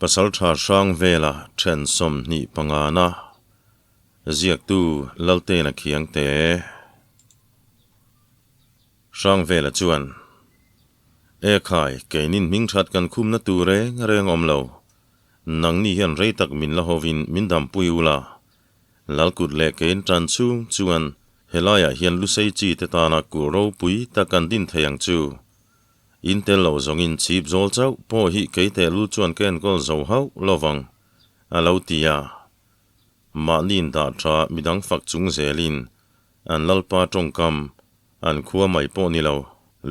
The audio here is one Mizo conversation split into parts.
Pasaltha Hrangvela then 25 na ziaktu Laltena Khiangte. Hrangvela chuan, E khai, keinin hming that kan khumna tur reng reng awm lo. Nangni hian rei tak min la hovin min dampui ula. Lalkut leh kein tan chhung chuan helaiah hian lusei chi te tana kulh ropui tak kan din thei ang chu. In tel lo zawngin chhip zawl chauh pawh hi kei tehlul chuan ka enkawl zo hauh lovang, a lo ti a. Mahniin dah tha midang fak chung zelin an lalpa tawngkam an khua mai pawh ni lo.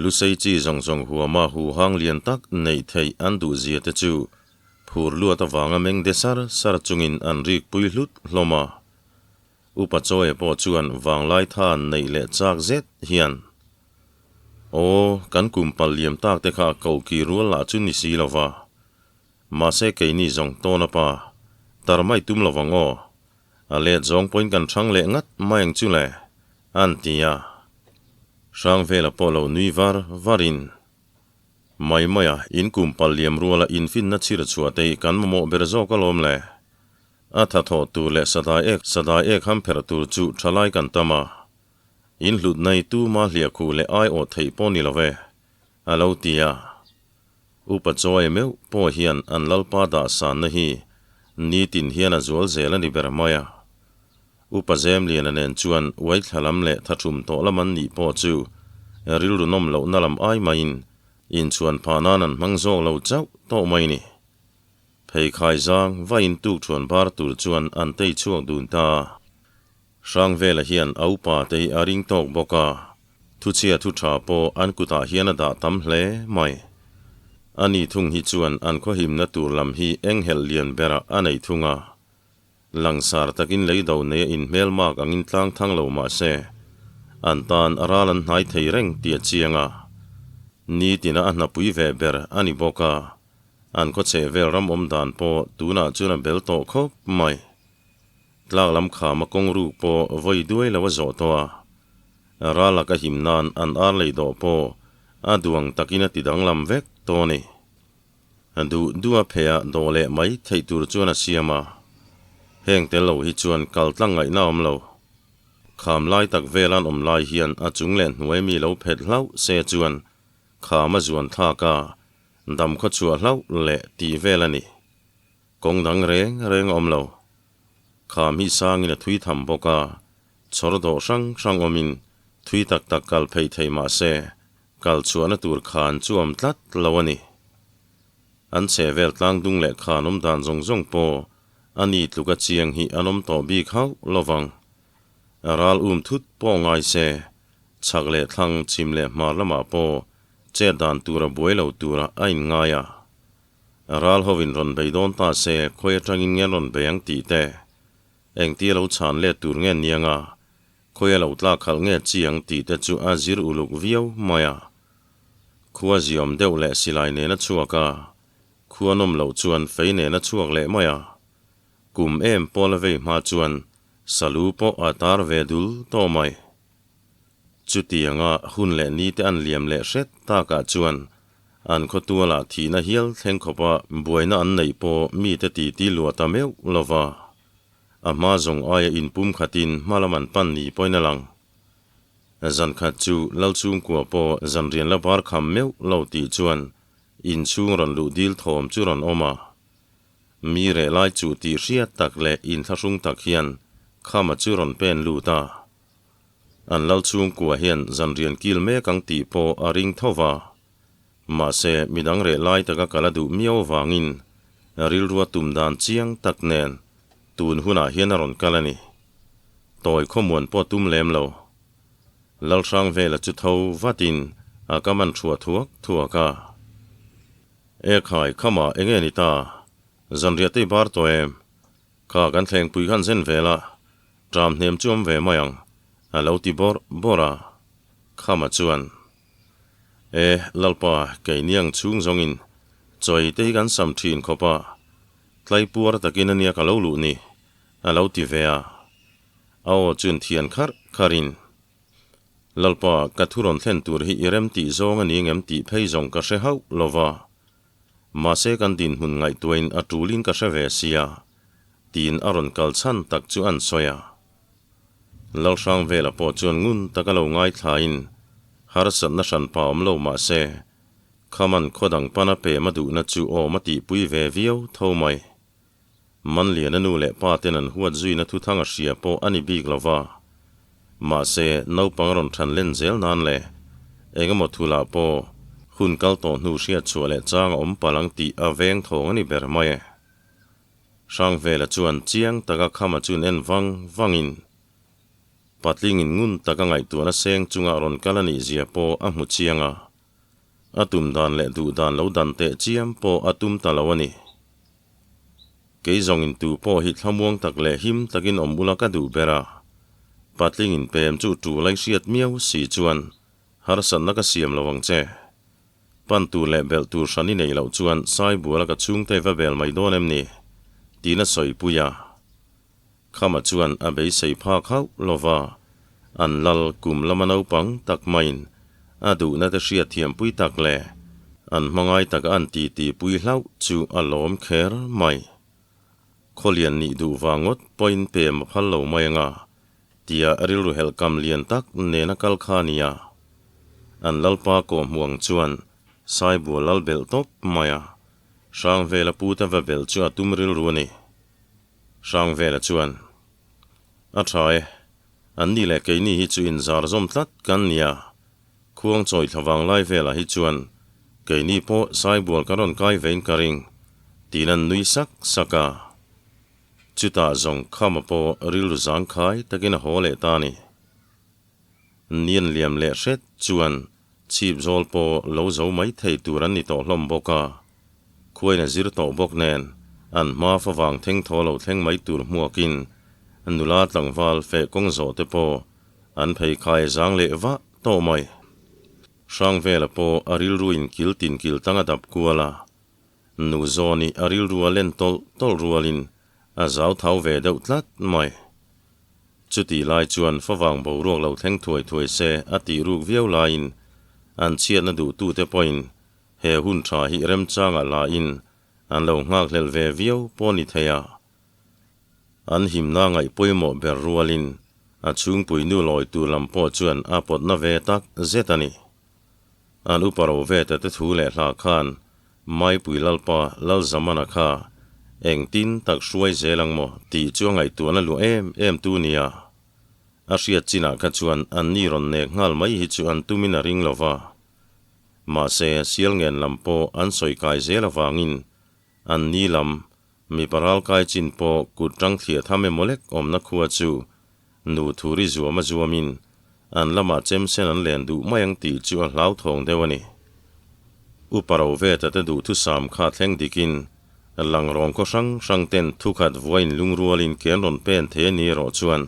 Lusei chi zawng zawng huama huhang lian tak neih theih an duh zia te chu phur luat avanga meng de sar sar chungin an rik pui hlut hlawm a. Upa Chawia pawh chuan vanglai than neih leh chak zet hian, Aw, kan kum pal liam tak te kha ko ki rual lah chu ni si lo va. Mahse keini zawng tawn a pa, tar mai tum lo vang aw. A let zawng pawhin kan hrang leh ngat mai ang chu le, an ti a. Hrangvela pawh lo nui var varin, Mai maia in kum pal liam ruala infinna chhir chhuah te hi kan mamawh ber zawk alawm le. A tha thawh tur leh sadai ek sadai ek ham pherh tur chu thalai kan tam a. In hlut nai tu ma hliah khuh leh ai awh theih pawh ni lo ve, a lo ti a. Upa Chawi meuh pawh hian an lalpa dah sanna hi nitin hian a zual zel a ni ber mai a. Upa Zemliana nen chuan uaithla lam leh thathum tawh lam an nih pawh chu rilru nawm lohna lam ai maiin inchhuan phah nan an hmang zawk lo chauh tawh mai ni. Pheikhai zang va intuk thuan bar tur chuan an tei chhuak dun ta a. Hrangvela hian a upa te hi a ring tawk bawk a, thuchhia thu tha pawh an kutah hian a dah tam hle mai. Ani thung hi chuan an khawhimna tur lam hi enghelh lian berah a nei thung a. Langsar takin lei do nei a inhmelmak angin tlang thang lo mah se, an tan a ral an hnai thei reng tih a chiang a. Nitina a hnapui ve ber a ni bawk a, an khawchheh vel ram awm dan pawh tunah chuan a bel tawh khawp mai. Tlak lam khama kawng ruk pawh vawi duai lo a zawh tawh a, ral laka him nan an ar lei dawh pawh a duang takin a ti danglam vek tawh a ni. A duh duh a phei a dawh leh mai theih tur chuan a siam a, heng tel lo hi chuan kal tlang ngaihna awm lo. Kham lai tak vel an awm lai hian a chung leh hnuai mi lo phet hlauh se chuan kham a zuan thlak a, dam khaw chhuah hlauh leh tih vel a ni. Kawng dang reng reng a awm lo. Kham hi sangin a thui tham bawk a, chhawr dawh hrang hrang awmin thui tak tak kal phei thei mah se, kal chhuahna tur khan chu awm tlat lo a ni. An chhe vel tlang dung leh khan awm dan zawng zawng pawh a ni tluka chiang hi an awm tawh bik hauh lo vang. Ral um thut pawh ngai se, chhak leh thlang chhim leh hmar lamah pawh chet dan tura buai lo tura a inngai a. Ral hovin rawn bei dawn ta se khawi atangin nge an rawn bei ang tih te, engtia lo chhan let tur nge niang a, khawi a lo tlak khalh nge chi ang tih te chu a zir uluk viau mai a. Khua ziawm deuh leh silai nen a chhuak a, khua nawm loh chuan fei nen a chhuak leh mai a. Kum em pawl a vei hma chuan salu pawh a tar ve dul tawh mai. Chutianga hun leh ni te an liam leh hret takah chuan an khawtualah thihna hial thleng khawpa buaina an neih pawh mite titi luah ta meuh lo va. A hma zawng aia inpum khatin hma lam an pan ni pawhin a lang. Zan khat chu Lalchhungkua pawh zanrian la bar kham meuh lo tih chuan inchhung rawn luh dil thawm chu rawn awm a. Mi reh lai chuh tih hriat tak leh inthlahrung tak hian khama chu rawn pen lut a. An lal chhungkua hian zanrian kil mek ang tih pawh a ring tho va. Mahse, midang reh lai taka kal a duh miau avangin rilrua tum dan chiang tak nen tun hunah hian a rawn kal a ni. Tawi khawmuan pawh tum lem lo. Lalhrangvela chu tho vatin a kam an thuah thuak thuak a. E khai, khamah enge ni ta? Zanriah te i bar tawh em? Kha kan thlengpui khan zen vel a, Ṭam hnem chu awm ve mai ang, a lo ti bawrh bawrh a. Khama chuan, E, Lalpa, keini ang chhung zawngin chawi te hi kan sam ṭhin khawp a, tlaipuar takin a nia ka lo luh ni, a lo ti ve a. A aw chuan thian kharh kharhin, Lalpa, ka thu rawn thlen tur hi i rem tih zawng a ni ngem tih phei zawng ka hre hauh lo va. Mahse kan dinhmun ngaihtuahin a tulin ka hre ve sia, tiin a rawn kal chhan tak chu an sawi a. Lalhrangvela pawh chuan ngun taka lo ngaithlain harsatna hranpa awm lo mah se, Khaman khaw dang pana pem a duhna chu awm a tihpui ve viau tho mai. Manliana nu leh pa ten an huat zuina thuthang a hria pawh a ni bik lo va. Mahse, naupang rawn than len zel nan leh engemaw thulah pawh hun kal tawh hnu hriat chhuah leh chang a awm palh ang tih a veng thawng a ni ber mai e. Hrangvela chuan chiang taka khama chun en vang vangin patlingin ngun taka ngaihtuahna seng chunga rawn kal a nih zia pawh a hmu chiang a. A tum dan leh duh dan lo dan teh chiam pawh a tum ta lo a ni. Kei zawngin tu pawh hi thlamuang tak leh him takin awm ula ka duh ber a. Patlingin pem chu tul a i hriat miau si chuan harsatna ka siam lo ang che. Pan tur leh belh tur hran i neih loh chuan Saibuala ka chhungte va bel mai dawn em ni? tiin a sawipui a. Khama chuan a beisei phak hauh lo va, an lal kum lama naupang tak maiin a duhna te hriatthiampui tak leh an hmangai taka an titipui hlauh chu a lawm kher mai. Khawlian nih duh vang ngawt pawhin pem a phal lo mai anga tia rilru helhkam lian tak nena kal kha a nia. An lalpa kawhhmuh ang chuan Saibual lal belh tawp mai a, Hrangvela puta va belh chu a tum rilru a ni. Hrangvela chuan, A tha e, anni leh keini hi chu inzar zawm tlat kan nia, Khuangchawi thla vang lai velah hi chuan keini pawh Saibual kan rawn kai vein ka ring, tiin an nui sak sak a. Chutah zawng Khama pawh rilru zangkhai takin a haw leh ta a ni. Nian liam leh hret chuan chhip zawl pawh lo zo mai thei tur an ni tawh hlawm bawk a, khuain a zir tawh bawk nen an hma favang theng thaw lo thleng mai tur hmuakin nula tlangval feh kawng zawh te pawh an pheikhai zang leh vah tawh mai. Hrangvela pawh a rilruin kil tin kil tang a dap kual a, nu zawni a rilru a len tawlh tawlh rualin a zau thau ve deuh tlat mai. Chutih lai chuan favang boruak lo thleng thuai thuai se a tih ruk viau laiin an chhiatna duhtute pawhin he hun tha hi remchangah lain an lo nghakhlelh ve viau pawh ni thei a. An himna ngaih pawimawh ber rualin a chhungpui nu lawi tur lam pawh chuan a pawtna ve tak zet a ni. An upa ro ve ta te thu leh hla khan Maipui Lalpa Lalzamana kha engtin tak hruai zel ang maw tih chu a ngaihtuahna luah em em tu nia. A hriat chinah kha chuan anni rawn nek nghal mai hi chu an tumin a ring lo va. Mahse, Sialngen lam pawh an sawi kai zel avangin anni lam mipa ralkai chin pawh kut tang thliah tham emaw lek awmna khua chu nu thuri zuam a zuamin an lamah chemsen an len duh mai ang tih chu a hlauthawng deuh a ni. Upa Roveta te duhthusam kha thleng dikin Langrawng khaw hrang hrang ten thukhat vuain lungrualin ke an rawn pen thei a ni erawh chuan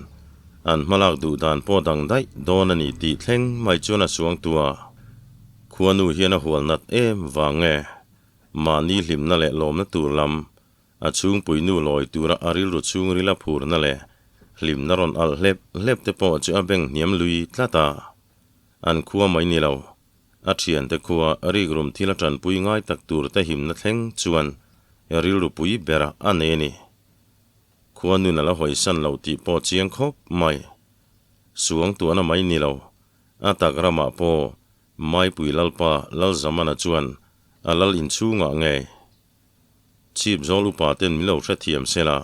an hmalak duh dan pawh dang daih dawn a ni tih thleng mai chuan a suang tu a. Khuanu hian a hual nat em vang nge? Mahni hlimna leh lawmna tur lam A chhungpui nu lawi tura a rilru chhungril a phurna leh hlimna rawn alh hlep hlep te pawh chu a beng hniam lui tlat a. An khua mai ni lo, a thiante khua rikrum thil a tanpui ngai tak tur te himna thleng chuan rilru pui bera a nei a ni. Khua nun a la hawisan lo tih pawh chiang khawp mai. Suangtuahna mai ni lo, a tak ramah pawh Maipui Lalpa Lalzamana chuan a lal inchhungah ngei Chhip zawl upa ten min lo hrethiam se la,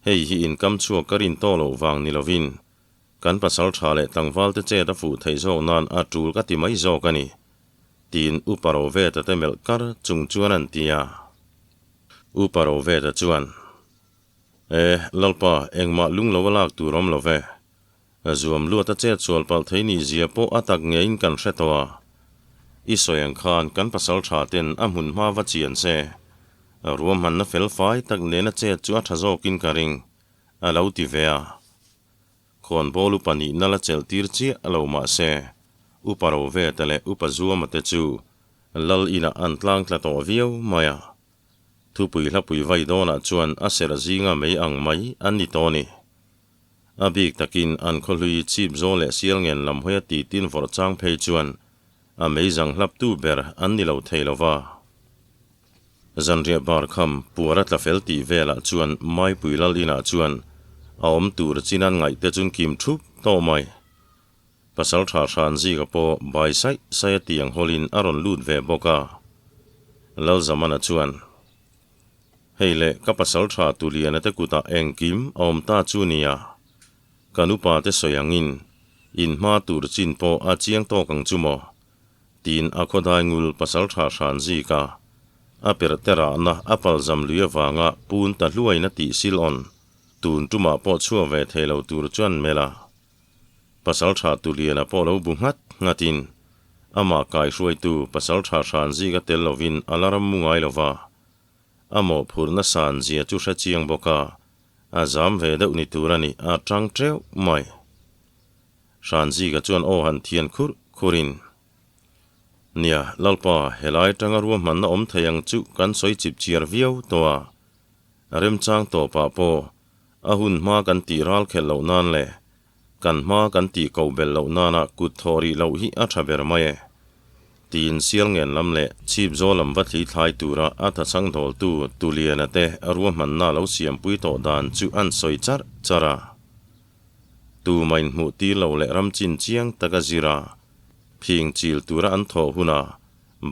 hei hi in kam chhuak ka rin tawh loh vang ni lovin kan pasal tha leh tlangval te chet a fuh theih zawk nan a tul ka ti mai zawk a ni, tiin Upa Roveta te melh kar chung chuan an ti a. Upa Roveta chuan, E, Lalpa, engmah lung lo a lak tur awm lo ve. Zuam luat a chet sual palh thei nih zia pawh a tak ngeiin kan hre tawh a. I sawi ang khan kan pasal tha ten a hmun hma va chian se. Ruahmanna fel fai tak nena chet chu a tha zawkin ka ring, a lo ti ve a. Khawnbawl upa nihna la chelh tir chiah a lo mah se, Upa Roveta leh Upa Zuama te chu Lal inah an tlang tla tawh viau mai a. Thupui hlapui vai dawnah chuan a serh zinga mei ang mai an ni tawh a ni. A bik takin an khawhlui chip zawl leh sialngen lam hawia titin vawrh chang phei chuan a meizang hlaptu ber an ni lo thei lo va. Zanriah bar kham puar a tla fel tih velah chuan Maipui Lal inah chuan a awm tur chin an ngaih te chun kim thup tawh mai. Pasaltha Hranzika pawh bai saih saih a tiang hawlin a rawn lut ve bawk a. Lalzamana chuan, Hei le, ka pasaltha Tuliana te kutah engkim a awm ta chu nia. Kan upa te sawi angin in hma tur chin pawh a chiang tawk ang chu maw? Tiin a khawdai ngul pasaltha Hranzika a perh te rahna a palzam lui avanga pun ta hluaina tih sil awn tun tumah pawh chhuak ve thei lo tur chuan melh a. Pasaltha Tuliana pawh lo bu nghat nghatin amah kaihruaitu Pasaltha Hranzika tel lovin a la ram mu ngai lo va, a mawhphurhna san zia chu hre chiang bawk a, a zam ve deuh ni tur a ni, a tang teuh mai. Hranzika chuan aw han thian khurh khurin, Nia, Lalpa, helai tanga ruahmanna awm thei ang chu kan sawi chip chiar viau tawh a, remchang tawpah pawh A hun hma kan tih ral khelh loh nan leh kan hma kan tih koh belh loh nana kut thawh rih loh hi a tha ber mai e. Tiin Sialngen lam leh Chhipzawl lam va thli thlai tura a thachhang dawltu Tuliana te ruahmanna lo siampui tawh dan chu an sawi charh charh a. Tumain hmuh tir lo leh ram chin chiang taka zira phing chil tura an thawh huna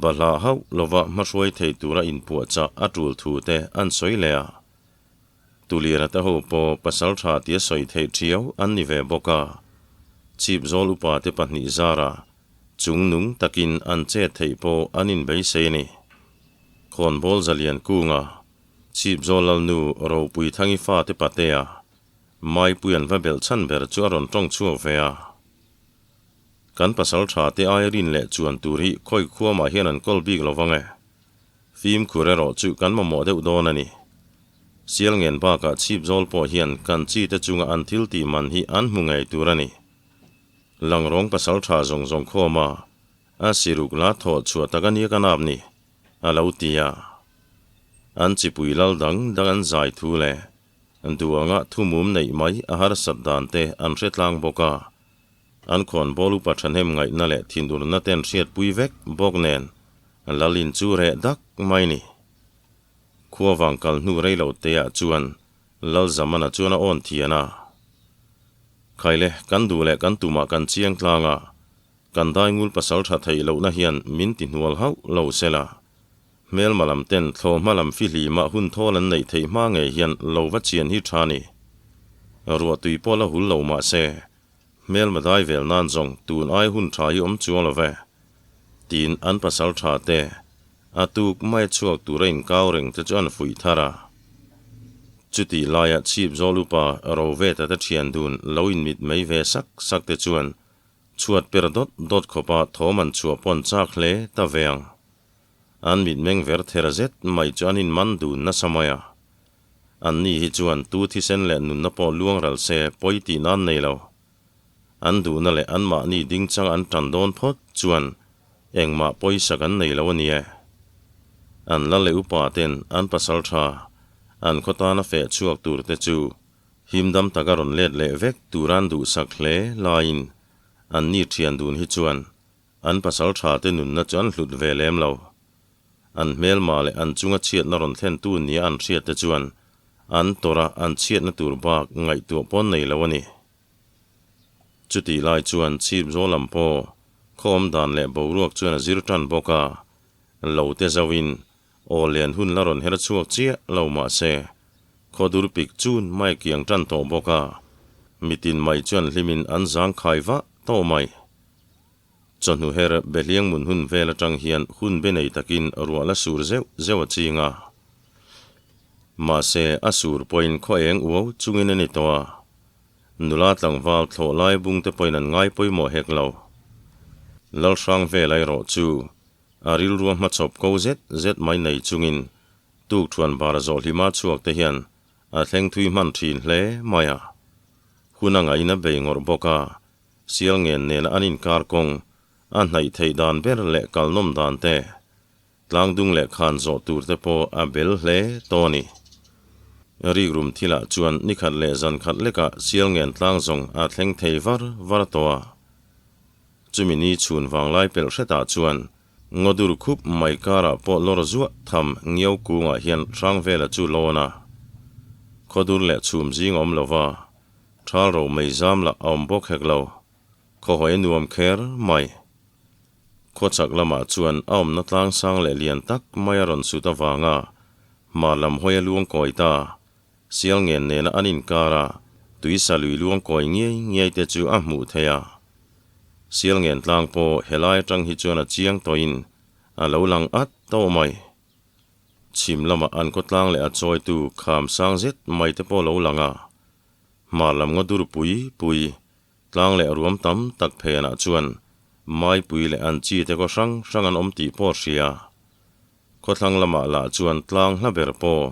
bahlah hauh lova hmahruai thei tura inpuahchah a tul thu te an sawi leh a. Tuliana te ho pawh pasal tha tia sawi theih thiau an ni ve bawk a, Chhipzawl upa te pahnih zara chung nung takin an chet theih pawh an inbeisei a ni. Khawnbawl Zalian Kunga, Chhipzawl Lalnu Ropui Thangi fate patea Maipui an va belh chhan ber chu a rawn tawng chhuak ve a. Kan pasal tha te aia rin leh chuan tur hi khawi khuamah hian an kawl bik lo vang e. Fimkhur erawh chu kan mamawh deuh dawn a ni. Sialngen bakah chhipzawl pawh hian kan chi te chunga an thil tih man hi an hmu ngei tur a ni. Langrawng pasal tha zawng zawng khawm a, a siruk la thawh chhuah tak a nia ka nap ni, a lo ti a. An chipui lal dang dang an zai thu leh duanga thumum neih mai a harsat dan te an hre tlang bawk a. An khawnbawl upa thahnem ngaihna leh thinurna ten hriatpui vek bawk nen Lalin chu reh dak mai ni. Khuavang kal hnu rei lo te ah chuan Lal Zamana chuan a awn thian a. Khaile, kan duh leh kan tumah kan chiang tlang a, kan daingul pasal tha theih lohna hian min ti hnual hauh lo sela. Hmelma lam ten thlawhma lam fihlima hun thawl an neih theih hma ngei hian lo va chian hi tha ni. Ruahtui pawh la hul lo mah se, Hmelma dai vel nan zawng tun ai hun tha hi awm chuang lo ve, tiin an pasal tha te a tuk mai chhuak tura inkau reng te chu an fuih thar a. Chutih laia chhip zawl upa Roveta te thian dun lo inmit mai ve sak sak te chuan chhuat per dawt dawt khawpa thawm an chhuah pawn chak hle ta ve ang. An mitmeng ver ther zet mai chu an inman dun nasa mai a. An ni hi chuan tu thisen leh nunna pawh luang ral se pawi tih nan nei lo. An duhna leh anmahni dingchang an tan dawn phawt chuan engmah pawisa kan nei lo a ni e. An la leh upa ten an pasal tha, an khaw tana feh chhuak tur te chu himdam taka rawn let leh vek tur an duhsak hle laiin an ni thian dun hi chuan an pasal tha te nunna chu an hlut ve lem lo. An hmelma leh an chunga chhiatna rawn thlentu nia an hriatte chuan an tawrh a, an chhiatna tur bak ngaihtuah pawn nei lo a ni. Chutih lai chuan chhip zawl lam pawh khaw awm dan leh boruak chuan a zir tan bawk a, lo te zauhin aw len hun la rawn her chhuak chiah lo mah se, khaw dur pik chun mai kiang tan tawh bawk a, mitin mai chuan hlimin an zangkhai vah tawh mai. Chawhnu her Behliang mun hun vel atang hian hun be nei takin ruah la sur zeuh zeuh a ching a. Mahse, a sur pawhin khaw eng uau chungin a ni tawh a. Nula tlangval thlawh lai bung te pawhin an ngai pawimawh hek lo. Lalhrang vel erawh chu a rilrua hmachhawp ko zet zet mai nei chungin tukthuan bar zawh hlima chhuak te hian a thleng thui hman thin hle mai a. Hun a ngaihna bei ngawrh bawk a, Sialngen nena an inkar kawng a hnaih theih dan ber leh kalnawm dan te, tlangdung leh khan zawh tur te pawh a bel hle tawh a ni. Rikrum thilah chuan nikhat leh zan khat lekah Sialngen tlang zawng a thleng thei var var tawh a. Chumi ni chhun vanglai pelh hretah chuan. Ngawdur khup mai karah pawh lawr zuah tham ngiau kungah hian Hrangvela chu lawn a. Khawdur leh chhum zing a awm lo va, thal ro mei zam lah a awm bawk hek lo. Khawhawi a nuam kher mai. Khawchhak lamah chuan a awmna tlang sang leh lian tak mai a rawn sut avanga hmar lam hawi a luang kawi ta. Sial ngen nena an inkar a, tuisa lui luang kawi ngiai ngiai te chu a hmuh theih a. Sial ngen tlang pawh helai atang hi chuan a chiang tawhin a lo lang at tawh mai. Chhim lamah an khawtlang leh a chawitu kham sang zet mai te pawh lo lang a. Hmar lam ngaw dur pui pui Tlang leh ruam tam tak phenah chuan maipui leh an chi te kaw hrang hrang an awm tih pawh hria. Khawthlang lamah lah chuan tlang hla ber pawh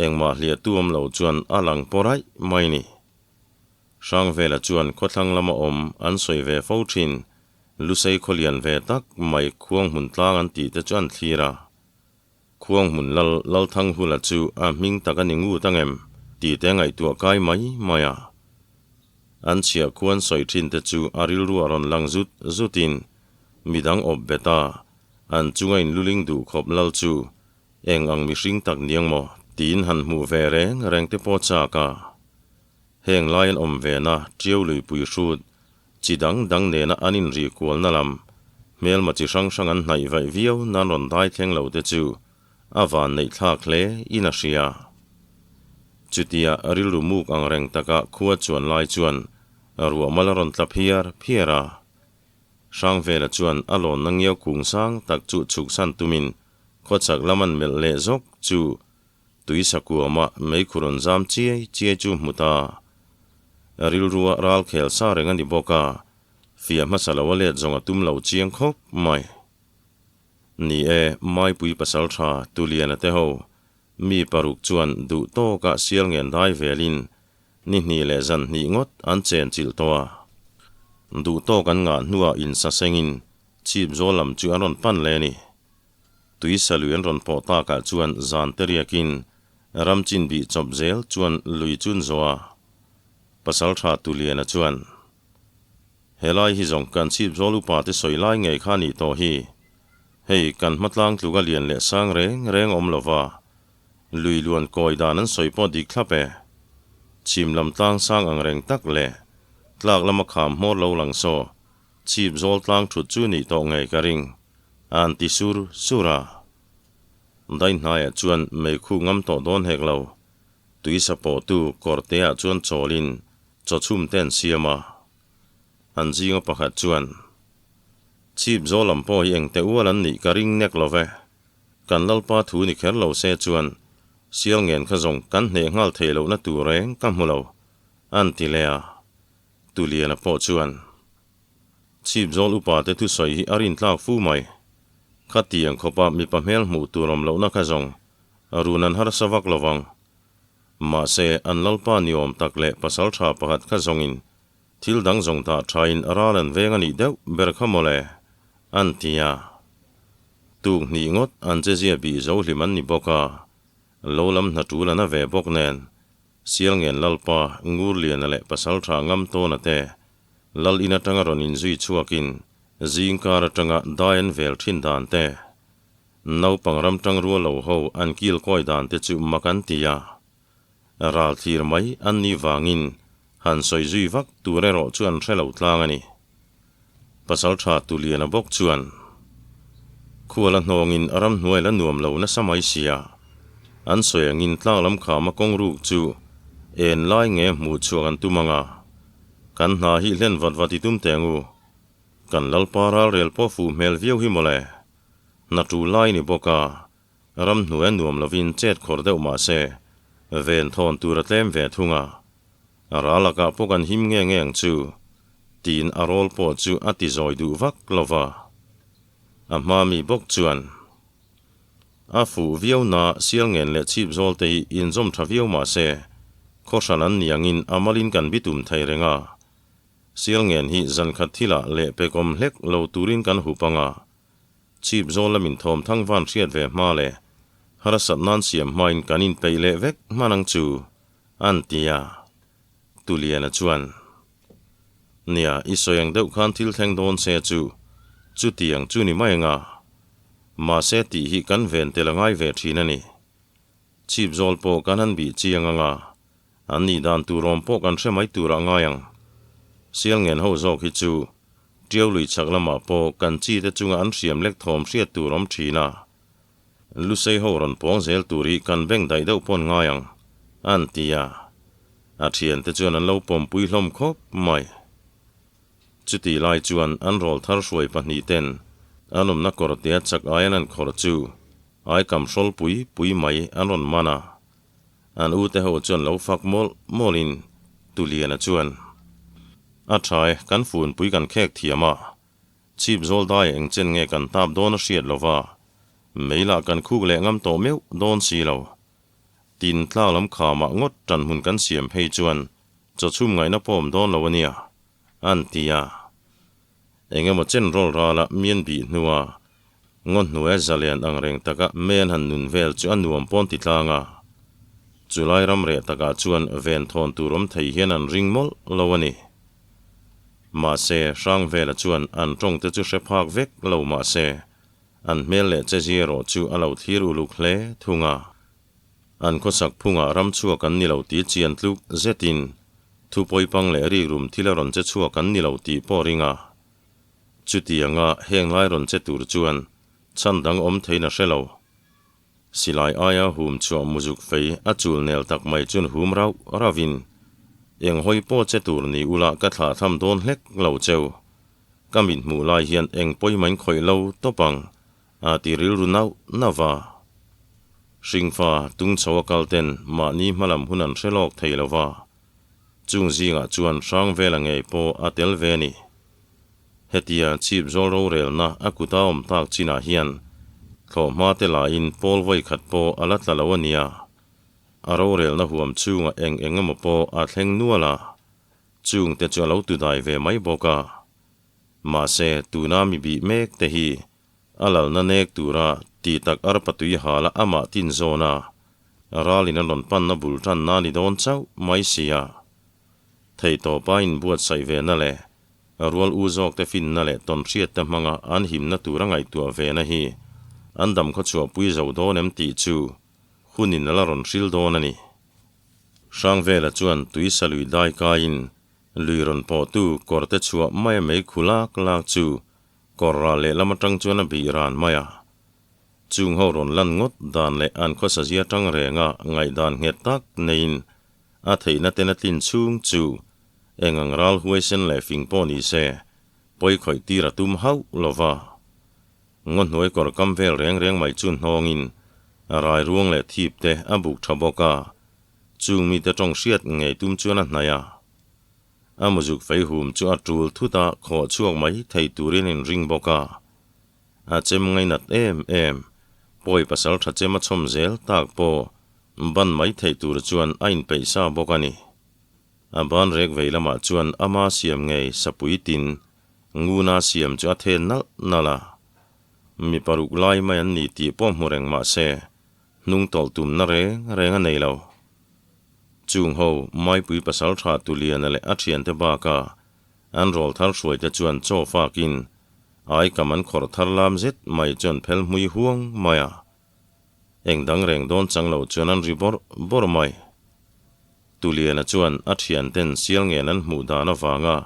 engmah hliah tu awm lo chuan a lang pawh raih mai ni. Hrangvela chuan khawthlang lama awm an sawi ve fo thin, Lusei khawlian ve tak mai khuang hmun tlang an tih te chu an thlir a. Khuang hmun lal Lalthanghula chu a hming tak a ni ngut ang em? tih te ngaihtuah kai mai mai a. An chhiah khuan sawi thin te chu a rilru a rawn lang zut zutin midang awp bet a, an chunga inluling duh khawp lal chu eng ang mihring tak niang maw tiin han hmuh ve reng reng te pawh chak a. Heng lai an awm ve na Tiau luipui hrut chi dang dang nena an inri kualna lam hmelma chi hrang hrang an hnaih vaih viau nan rawn dai thleng lo te chu a van neih thlak hle in a hria. Chutia rilru muk ang reng taka khua chuan lai chuan ruah mal a rawn tla phiar phiar a. Hrangvela chuan a lawnna ngiau kung sang tak chu chhuksan tumin khawchhak lam an melh leh zawk chu Tui sakuama meikhu rawn zam chiai chiai chu hmu ta. Rilrua ral khel sa reng a ni bawk a, fiah hmasa lo a let zawng a tum lo chiang khawp mai. Ni e, Maipui pasal tha Tuliana te ho, mi paruk chuan duh tawkah sial ngen dai velin ni hnih leh zan hnih ngawt an chen chilh tawh a. Duh tawk an ngah hnuah insasengin chhip zawl lam chu an rawn pan leh a ni. Tui salui an rawn pawh takah chuan zan te riakin ram chin bih chawp zel chuan lui chun zawh a. Pasaltha Tuliana chuan, Helai hi zawng kan chhip zawl upa te sawi lai ngei kha nih tawh hi. Hei kan hmatlang tluk a lian leh sang reng reng awm lova, lui luan kawi dan an sawi pawh dik thlap e. Chhim lam tlang sang ang reng tak leh tlak lama kham hmawr lo lang saw chhip zawl tlang thut chu nih tawh ngei ka ring. An ti sur sur a. Dainhnaiah chuan meikhu ngam tawh dawn hek lo. Tuisa pawhtu kawrteah chuan chawlin chawchhum te an siam a. An zinga pakhat chuan, Chhip zawl lam pawh hi engte ual an nih ka ring nek lo ve. Kan Lalpa thu ni kher lo se chuan sial ngen kha zawng kan hneh nghal thei lohna tur reng ka hmu lo, an ti leh a. Tuliana pawh chuan. Chhip zawl upa te thusawi hi a rintlak fu mai. Khatiang khawpa mipa hmel hmuh tur awm lohna kha zawng run an harsa vak lo vang. Mahse, an lalpa ni awm tak leh pasal tha pakhat kha zawngin thil dang zawng dah thain ral an veng a nih deuh ber kha mawle, an ti a. Tuk hnih ngawt an chezia bih zo hlim an ni bawk a, lo lam hna tul an a ve bawk nen, Sialngen lalpa Ngurliana leh pasal tha Ngamtawna te Lal in atanga rawn inzui chhuakin zing kar atanga dai an vel thin dan te, naupang ram tang rual lo ho an kil kawi dan te chu mak an ti a. Ral thlir mai an nih vangin han sawi zui vak tur erawh chu an hre lo tlang a ni. Pasaltha Tuliana bawk chuan khual a hnawngin ramhnuai la nuam lo nasa mai sia, an sawi angin tlak lam khama kawng ruk chu en lai nge hmuh chhuak an tum ang a, kan hna hi hlen vat vat i tum teh ang u. Kan Lalpa ralrel pawh fuh hmel viau hi mawle. Hna tul lai ni bawk a, ramhnuai a nuam lovin chet khawr deuh mah se, ven thawn tur a tlem ve thung a. A ral lakah pawh kan him nge nge ang chu, tiin a rawl pawh chu a ti zawi duh vak lo va. A hma mi bawk chuan, A fuh viau na sial ngen leh chhip zawl te hi inzawm tha viau mah se, khawhran an ni angin a malin kan bitum thei reng a. Sial ngen hi zankhat thilah leh pekawm hlek lo turin kan hup ang a. Chhip zawl lamin thawm thang van hriat ve hma leh harsat nan siam hmain kan inpeih leh vek hman ang chu. An ti a. Tuliana chuan, Nia, i sawi ang deuh khan thil thleng dawn se chu, chutiang chu ni mai anga. Mahse tih hi kan ven tel a ngai ve thin a ni. Chhip zawl pawh kan han bih chiang ang a, an nih dan tur awm pawh kan hre mai tur ah ngai ang. Sial ngen ho zawk hi chu Tiau lui chhak lamah pawh kan chi te chunga an hriam lek thawm hriat tur awm thin a. Lusei ho rawn pawng zel tur hi kan beng daih deuh pawn ngai ang, an ti a. A thiante chuan an lo pawmpui hlawm khawp mai. Chutih lai chuan an rawl thar hruai pahnihten an awmna kawrtea chak ai an han khawr chu aikam hrawl pui pui mai an rawn man a. An ute ho chuan lo fak mawlh mawlhin Tuliana chuan, A tha e, kan funpui kan khek thiam a, chhip zawl dai eng chen nge kan tap dawn a hriat lo va, mei lah kan khuk leh ngam tawh meuh dawn si lo. Tin, tlak lam khamah ngawt tan hmun kan siam phei chuan chaw chhum ngaihna pawm dawn lo a nia, an ti a. Eng emaw chen rawl rala mian bih hnua ngaw hnuaia zalian ang reng taka mei an han nun vel chu a nuam pawn ti tlang a. Chulai ram reh takah chuan ven thawn tur awm thei hian an ring mawlh lo a ni. Mahse, Hrangvela chuan an tawng te chu hre phak vek lo mahse, an hmel leh chezia erawh chu a lo thlir uluk hle thung a. An khawsak phungah ram chhuak an ni lo tih chian tluk zetin thu pawipang leh rikrum thil a rawn che chhuak an ni lo tih pawh ring a. Chutianga heng lai rawn che tur chuan chhan dang awm theiin a hre lo. Silai aia hum chhuah muzuk fei a chul nel tak mai chuan hum rauh rauhin, Eng hawi pawh che tur ni ula ka thlah tham dawn hlek lo cheu. Ka mit hmuh lai hian eng pawimah in khawih lo tawp ang A ti rilru nauh nauh va. Hringfa tung chho a kal ten mahni hmalam hun an hre lawk thei lo va. Chung zingah chuan Hrangvela ngei pawh a tel ve a ni. Hetia chhip zawl rorelna a kuta awm tak chinah hian thlawhhma te lahin pawl vawi khat pawh a la tla lo a nia. A rorelna huam chhungah eng eng emaw pawh a thleng nual a, chung te chu a lo tudai ve mai bawk a. Mahse tuna mi bih mek te hi A lalna nek tura ti tak arpa tui hala amah tin zawn a, ralin a rawn panna bul tanna a ni dawn chauh mai si a. Theihtawpa inbuatsaih ve na leh rual u zawkte finna leh tawnhriatte hmanga an himna tura ngaihtuah ve na hi an dam khawchhuahpui zo dawn em tih chu hunin a la rawn hril dawn a ni. Hrangvela chuan tui sa lui dai kaiin lui rawn pawhtu kawrte chhuah mai a mei khu lak lak chu Kawr ral lehlam atang chuan a bih ran mai a. Chung ho rawn lan ngawt dan leh an khawsa zia tang renga ngaihdan nghet tak neiin a theihna ten a tlin chhung chu eng ang ral huaisen leh fing pawh ni se pawi khawih tir a tum hauh lo va. Ngaw hnuai kawr kam vel reng reng mai chu hnawngin a rai ruang leh thip te a buk tha bawk a, chung mite tawng hriat ngei tum chuan a hnaih a. A muzuk fei hum chu a tul thut a, khawh chhuak mai thei turin inring bawk a. A chem ngainat em em, pawi pasal tha chem a chhawm zel tak pawh ban mai theih tur chuan a inpeih sa bawk a ni. A ban rek vei lamah chuan ama siam ngei sapui tin nguna siam chu a then nalh nalh a. Mi paruk lai mai an ni tih pawh hmu reng mah se, hnung tawlh tumna reng reng a nei lo. Chung ho Maipui pasal tha Tuliana leh a thiante baka an rawl thar hruaite chuan chaw fakin aikam an khawrh thar lam zet mai chuan phel hmui huang mai a. Eng dang reng dawn chang lo chuan an ri bawrh bawrh mai. Tuliana chuan a thianten sial ngen an hmuh dan avanga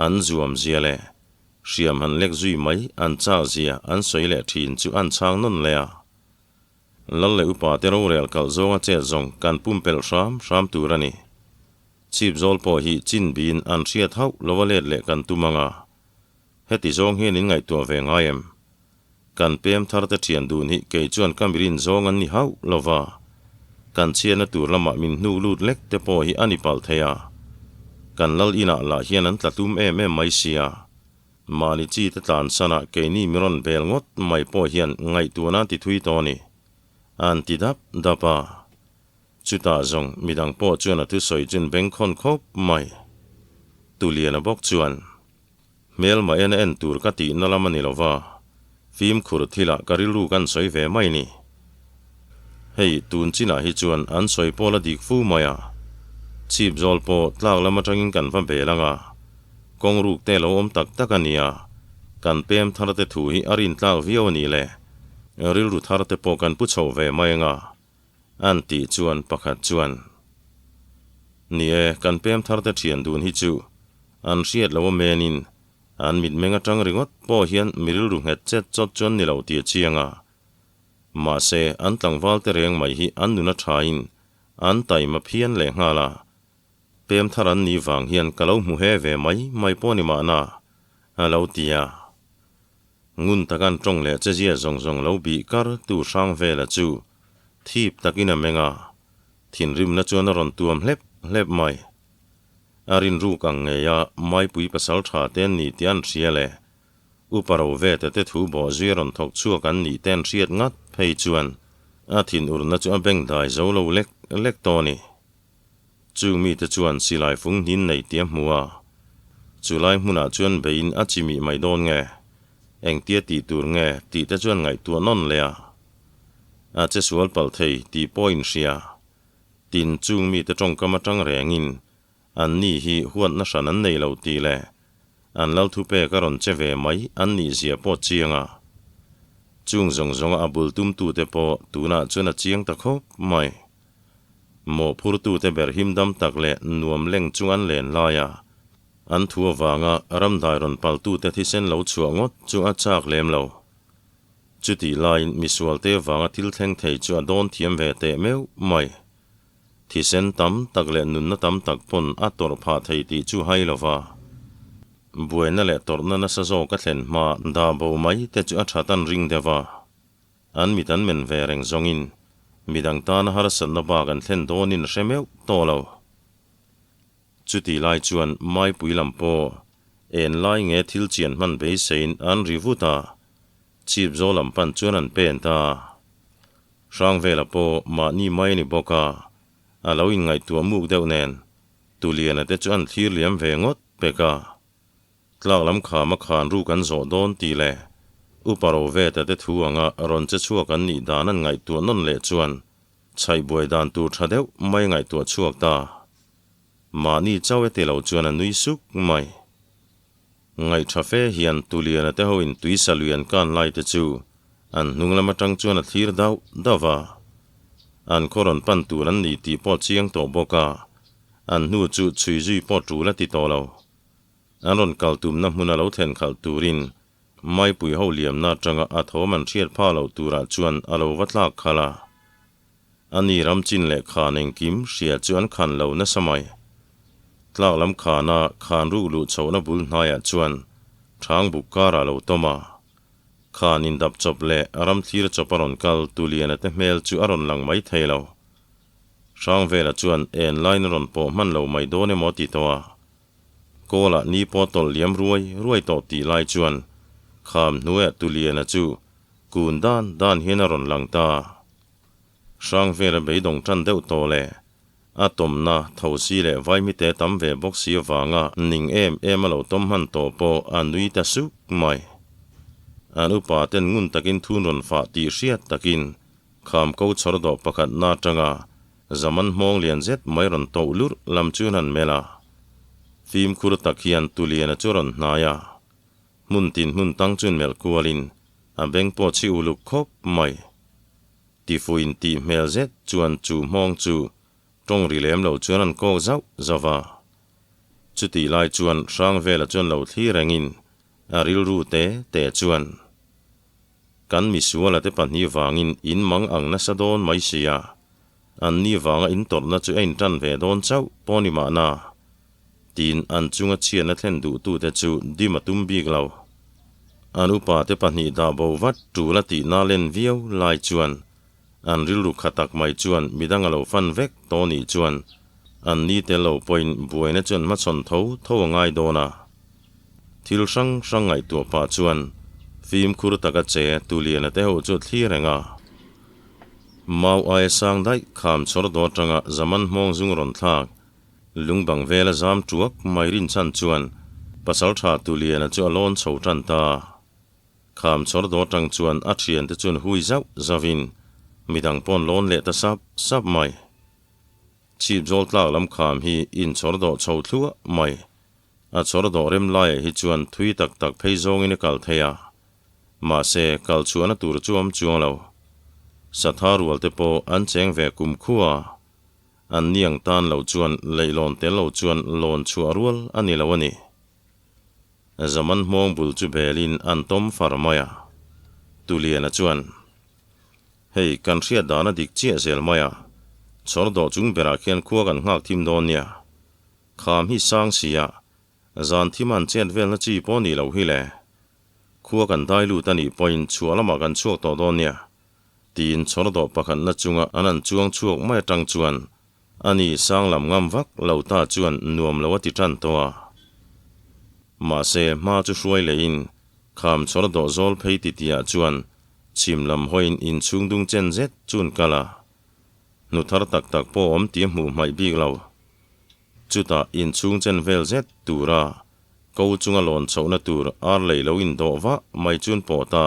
an zuam zia leh hriam han lek zui mai an chak zia an sawi leh thin chu an chhang nawn leh a. Lal leh upa te rorel kalh zawnga chet zawng kan pumpelh hram hram tur a ni. Chhip zawl pawh hi chin biin an hriat hauh lova let leh kan tum ang a. Heti zawng hian in ngaihtuah ve ngai em? Kan pem thar te thian dun hi kei chuan ka mirin zawng an ni hauh lova. Kan chhiatna tur lamah min hnuk lut lek te pawh hi a ni palh thei a. Kan lal inah lah hian an tla tum em em mai sia. Mahni chi te tlan sanah keini mi rawn bel ngawt mai pawh hian ngaihtuahna an ti thui tawh a ni. An ti dap dap a. Chutah zawng midang pawh chuan a thusawi chun bengkhawn khawp mai. Tuliana bawk chuan, Hmelma en a en tur ka tihna lam a ni lova, fimkhur thilah ka rilru kan sawi ve mai ni. Hei, tun chinah hi chuan an sawi pawl a dik fu mai a. Chhip zawl pawh tlak lam atangin kan va bel ang a. Kawng ruk te lo awm tak tak a nia. Kan pem thar te thu hi a rin tlak viau a nih le. Rilru thar te pawh kan pu chho ve mai anga an tih chuan pakhat chuan, Ni e, kan pem thar te thian dun hi chu an hriat lo a menin an mitmeng atang ringawt pawh hian mi rilru nghet chet chawt chuan ni lo tih a chiang a. Mahse, an tlangval te reng mai hi an nun a thain an taima phian leh nghal a. Pem thar an nih vang hian ka lo hmu he ve mai mai pawh ni mahna, a lo ti a. Ngun tak an tawng leh chezia zawng zawng lo bih kar tu hrang vela chu thip takin a meng a, thinrimna chuan a rawn tuam hlep hlep mai. A rinruk ang ngeia Maipui pasal tha te an ni tih an hria leh Upa Roveta te thu bawh zui a rawn thawk chhuak an nih te an hriat ngat phei chuan a thinurna chu a beng dai zo lo lek lek tawh a ni. Chung mite chuan silai fung hnin nei tih a hmu a, chu lai hmunah chuan beiin a chi mih mai dawn nge, engtia tih tur nge tih te chuan ngaihtuah nawn leh a. A che sual palh thei tih pawh inhria. Tin, chung mite tawngkam atang rengin an ni hi huatna hran an nei lo tih leh an lal thupek a rawn che ve mai an nih zia pawh chiang a. Chung zawng zawnga a bul tumtute pawh tunah chuan a chiang ta khawp mai. Mawhphurtute ber himdam tak leh nuam leng chung an len lai a, an thu avanga ramdai rawn paltute thisen lo chhuah ngawt chu a chak lem lo. Chutih laiin misualte avanga thil thleng thei chu a dawn thiam ve teh meuh mai. Thisen tam tak leh nunna tam tak pawn a tawrh phah thei tih chu hai lo va. Buaina leh tawrhna nasa zawk a thlen hma dah bo mai te chu a that an ring deuh a. An mit an men ve reng zawngin midang tana harsatna bak an thlen dawnin a hre meuh tawh lo. Chutih lai chuan Maipui lam pawh en lai nge thil chian hman beiseiin an ri vut a, chip zawl lam pan chuan an pen ta. Hrangvela pawh mahni mai a ni bawk a, a lo inngaihtuah muk deuh nen Tuliana te chu an thlir liam ve ngawt pek a. Tlak lam kham a khan ru kan zawh dawn tih leh Upa Roveta te thu anga rawn che chhuak an nih dan an ngaihtuah nawn leh chuan chhaih buai dan tur tha deuh mai ngaihtuah chhuak ta. Mahni chauh e ti lo chuan a nui suk mai. Ngaih tha fe hian Tuliana te hoin tuisa lui an kan lai te chu an hnung lam atang chuan a thlir dauh dauh va. An khaw rawn pan tur an ni tih pawh chiang tawh bawk a, an hnu chu chhui zui pawh tul a ti tawh lo. An rawn kal tumna hmuna lo thlen khalh turin Maipui ho liamna atanga a thawm an hriat phah loh turah chuan a lo va tlak khalh a. A ni ram chin leh khan engkim hria chu an khan lo nasa mai. Tlak lam khana khan ruk luh chhohna bul hnaiah chuan thang buk karah lo tawm a. Khan indap chawp leh ram thlir chawp a rawn kal Tuliana te hmel chu a rawn lang mai thei lo. Hrangvela chuan en lain a rawn pawh hman lo mai dawn emaw ti tawh a. Kawlah ni pawh tawlh liam ruai ruai tawh tih lai chuan kham hnuaiah Tuliana chu kun dan dan hian a rawn lang ta. Hrangvela beidawng tan deuh tawh leh a tawmna thosi leh vaimite tam ve bawk si avanga ning em em a lo tawm hman tawh pawh a nui ta suk mai. An upa ten ngun takin thun rawn fah tih hriat takin Kham ko chhawr dawh pakhat na atanga Zaman hmawng lian zet mai rawn toh lurh lam chu an melh a. Fimkhur tak hian Tuliana chu a rawn hnai a. Hmun tin hmun tang chuan melh kualin a beng pawh chhi uluk khawp mai. Tifuin tih hmel zet chuan chu hmawng chu tawng ri lem lo chuan an kawk zauh zauh a. Chutih lai chuan Hrangvela chuan lo thli rengin a rilru te te chuan. Kan misuala te pahnih vangin in mang ang nasa dawn mai sia, an ni vanga in tawrhna chu a intan ve dawn chauh pawh ni mahna, tiin an chunga chhiatna thlen duhtute chu dim a tum bik lo. An upa te pahnih dah bo vat tul a tihna len viau lai chuan an rilru kha tak mai chuan midang a lo fan vek tawh nih chuan an ni tel lo pawhin buaina chuan hmachhawn tho tho a ngai dawn a. Thil hrang hrang ngaihtuah pah chuan fimkhur taka che Tuliana te ho chu a thlir reng a. Mau aia sang daih kham chhawr daw atanga Zaman hmawng zung rawn thlak lungbang vela zam tuak mai rinchhan chuan pasaltha Tuliana chu a lawn chho tan ta. Kham chhawr daw atang chuan a thiante chuan hui zauh zauhin midang pawn lawn leh ta sap sap mai. Chhip zawl tlak lam kham hi inchhawr dawh chho thluah mai. A chhawr dawh rem laiah hi chuan thui tak tak phei zawngin a kal thei a. Mahse, kal chhuahna tur chu awm chuang lo. Satha rual te pawh an cheng ve kum khua. An niang tan lo chuan leihlawn tel lo chuan lawn chhuah rual a ni lo a ni. Zaman hmawng bul chu belin an tawm far mai a. Tuliana chuan, Hei, kan hriat dan a dik chiah zel mai a, chhawr dawh chung berah khian khua kan nghak thim dawn nia. Kham hi sang sia, zan thim an chet velna chi pawh nih loh hi le. Khua kan dai lut a nih pawhin chhuah lamah kan chhuak tawh dawn nia, tiin chhawr dawh pakhatna chunga an han chuang chhuak mai atang chuan ani sang lam ngam vak lo ta chuan nuam lo a ti tan tawh a. Mahse, hma chu hruai lehin kham chhawr dawh zawl phei titiah chuan chhim lam hawiin inchhung dung chen zet chun kal a. Hnu thar tak tak pawh awm tih a hmuh hmaih bik lo. Chutah inchhung chen vel zet tura ko chunga lawn chhohna tur ar lei lo indawh vah mai chun pawh ta.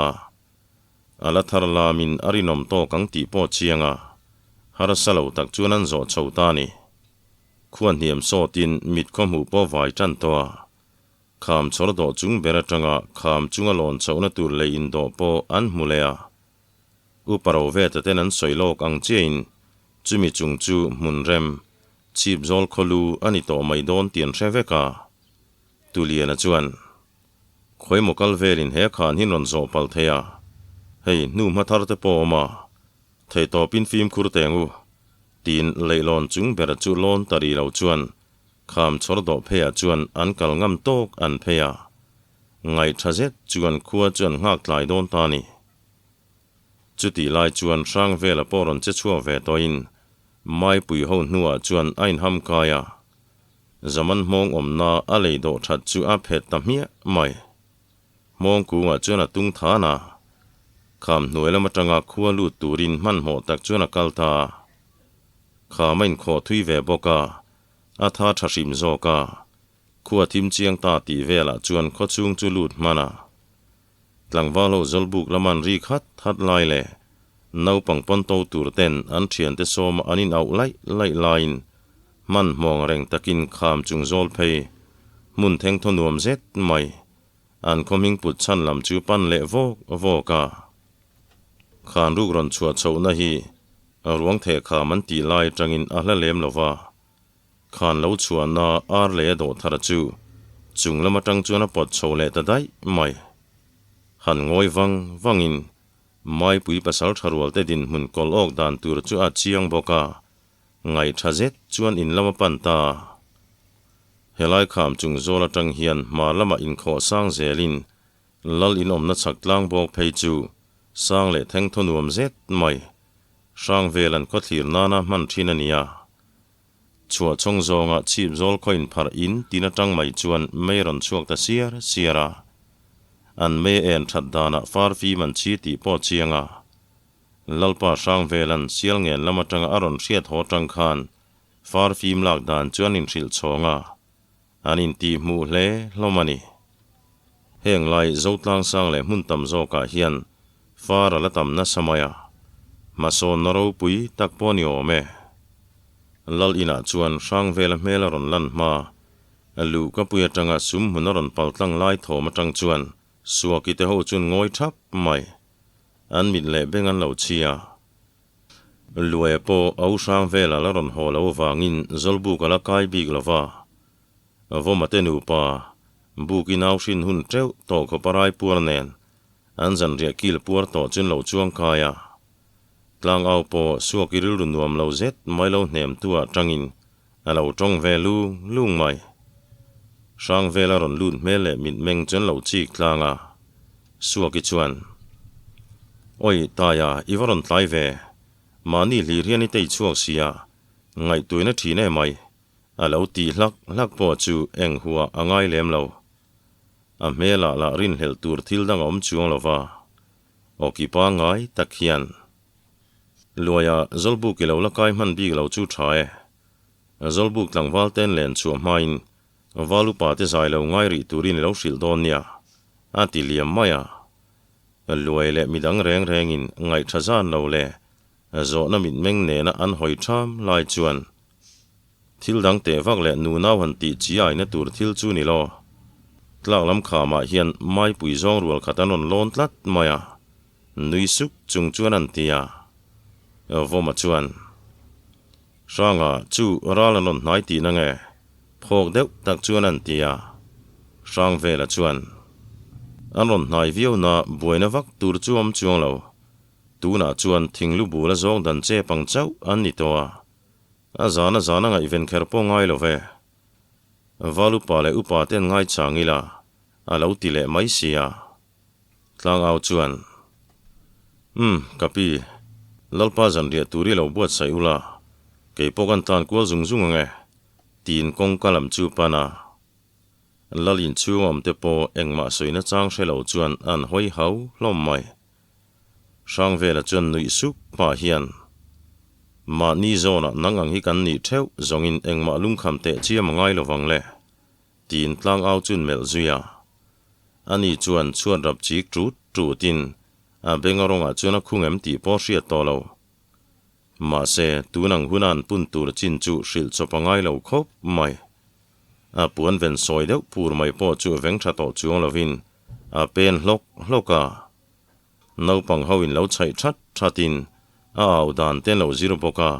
A la thar lamin a rinawm tawk ang tih pawh chiang a, harsa lo tak chuan an zawh chho ta a ni. Khua hniam sawtin mit khaw hmuh pawh vai tan tawh a. Kham chhawr dawh chung ber atanga kham chunga lawn chhohna tur lei indawh pawh an hmu leh a. Upa Roveta ten an sawi lawk ang chiahin chumi chung chu hmun rem, chhip zawl khaw lu a ni tawh mai dawn tih an hre vek a. Tuliana chuan, Khawimaw kal velin he khan hin rawn zawh palh thei a, hei hnu hma thar te pawh a awm a, theitawpin fimkhur teng u, tiin leihlawn chung ber chu lawn ta rih lo chuan kham chhawr dawh pheiah chuan an kal ngam tawk an phei a. Ngaih tha zet chuan khua chu an nghak tlai dawn ta a ni. Chutih lai chuan Hrangvela pawh rawn che chhuak ve tawhin Maipui ho hnuah chuan a inham kai a, Zaman hmawng awmna a lei dawh that chu a phet ta hmiah mai. Hmawng kungah chuan a tung than a, kham hnuai lam atanga khua lut turin hmanhmawh tak chuan a kal ta a. Kham a inkhawh thui ve bawk a, a tha tha hrim zawk a, khua thim chiang ta tih velah chuan khawchhung chu lut hman a. Tlangval ho Zawlbuk lama an rik hat hat lai leh naupang pawn to tur ten an thiante sawma an inauh laih laih laiin hmanhmawng reng takin kham chung zawl phei hmun thengthaw nuam zet mai an khaw hming put chhan lam chu pan leh vawk vawk a. Khan ruk rawn chhuah chhohna hi ruang theh kham an tih lai atangin a hla lem lo va. Khan lo chhuahna ar leh a dawh thar chu chung lam atang chuan a pawt chho leh ta daih mai. Han ngawi vang vangin Maipui pasal tha rual te dinhmun kawl awk dan tur chu a chiang bawk a, ngaih tha zet chuan in lam a pan ta. Helai kham chung zawl atang hian hmar lamah inkhawh sang zelin Lal in awmna chhak tlang bawk phei chu sang leh theng thaw nuam zet mai. Hrang vel an khawthlir nana hman thin a nia. Chhuah chhawng zawnga chhip zawl khaw inpharh in tin atang mai chuan mei rawn chhuak ta siar siar a. An mei en that danah far fim an chhi tih pawh chiang a. Lalpa Hrangvelan Sialngen lam atanga a rawn hriat haw tang khan far fim lak dan chu an inhrilh chhawng a. An intih hmuh hle hlawm a ni. Heng lai Zotlang sang leh hmun tam zawkah hian far a la tam nasa mai a, hmasawnna ropui tak pawh a ni awm e. Lal inah chuan Hrangvela hmel a rawn lan hma, luh ka pui atanga sum hmun a rawn pal tlang lai thawm atang chuan Suaki te ho chuan ngawi thap mai. An mit leh beng an lo chhi a. Luaia pawh a u hrang velah la rawn haw lo avangin Zawlbuk a la kai bik lo va. Vawmate nupa, buk i nau hrin hun teuh tawh khawp a rai puar nen an zanriah kil puar tawh chun lo chuang kai a. Tlangau pawh suak i rilru nuam lo zet mai lo hnem tu ah tangin a lo tawng ve lung lung mai. Hrang vela rawn lut hmel leh mitmeng chuan lo chik tlang a. Suaki chuan, Awi, Taia, i va rawn tlai ve. Mahni hlir hian i tei chhuak sia, ngaihtuaina thin em mai. A lo tih hlak hlak pawh chu eng huah a ngai lem lo. A hmelah lah rinhlelh tur thil dang a awm chuang lo va. Awki pangngai tak hian, Luaia Zawlbuk i lo la kai hman bik lo chu tha e. Zawlbuk tlangval ten len chhuah hmain Val upa te zai lo ngai rih turin i lo hrilh dawn nia, a ti liam mai a. Luai leh midang reng rengin ngaihtha zan lo leh zawhna mitmeng nena an hawi tham lai chuan thil dang teh vak leh nunau han tih chi aina tur thil chu ni lo. Tlak lam khamah hian maipui zawng rual khat an rawn lawn tlat mai a, nui suk chung chuan an ti a. Vawma chuan, Hranga chu ral an rawn hnai tihna nge? Phawk deuh tak chuan an ti a. Hrangvela chuan, An rawn hnai viau na buaina vak tur chu awm chuang lo. Tunah chuan thinglu bul a zawng dan chep ang chauh an ni tawh a. A zan a zan a ngaihven kher pawh ngai lo ve. Val upa leh upa te an ngaichang ila, a lo ti leh mai si a. Tlangau chuan, Umm, ka pi, Lalpa zanriah tur i lo buatsaih ula, kei pawh kan tlan kual zung zung ang e, tiin kawngka lam chu pan a. Lal inchhung awm te pawh engmah sawina chang hre lo chuan an hawi hau hlawm mai. Hrangvela chuan nuih sup pah hian, Mahni zawnah nang ang hi kan nih theuh zawngin engmah lungkham teh chiam a ngai lovang le, tiin tlangau chun melh zui a. Ani chuan chhuat rap chik tut tutin a benga rawngah chuan a khung em tih pawh hriat tawh lo. Mahse, tun ang huna an pun tur chin chu hrilh chawp a ngai lo khawp mai. A puan ven sawi deuh pur mai pawh chu veng tha tawh chuang lovin a pen hlawk hlawk a. Naupang ho in lo chhaih that that in a au dan te lo zir bawk a.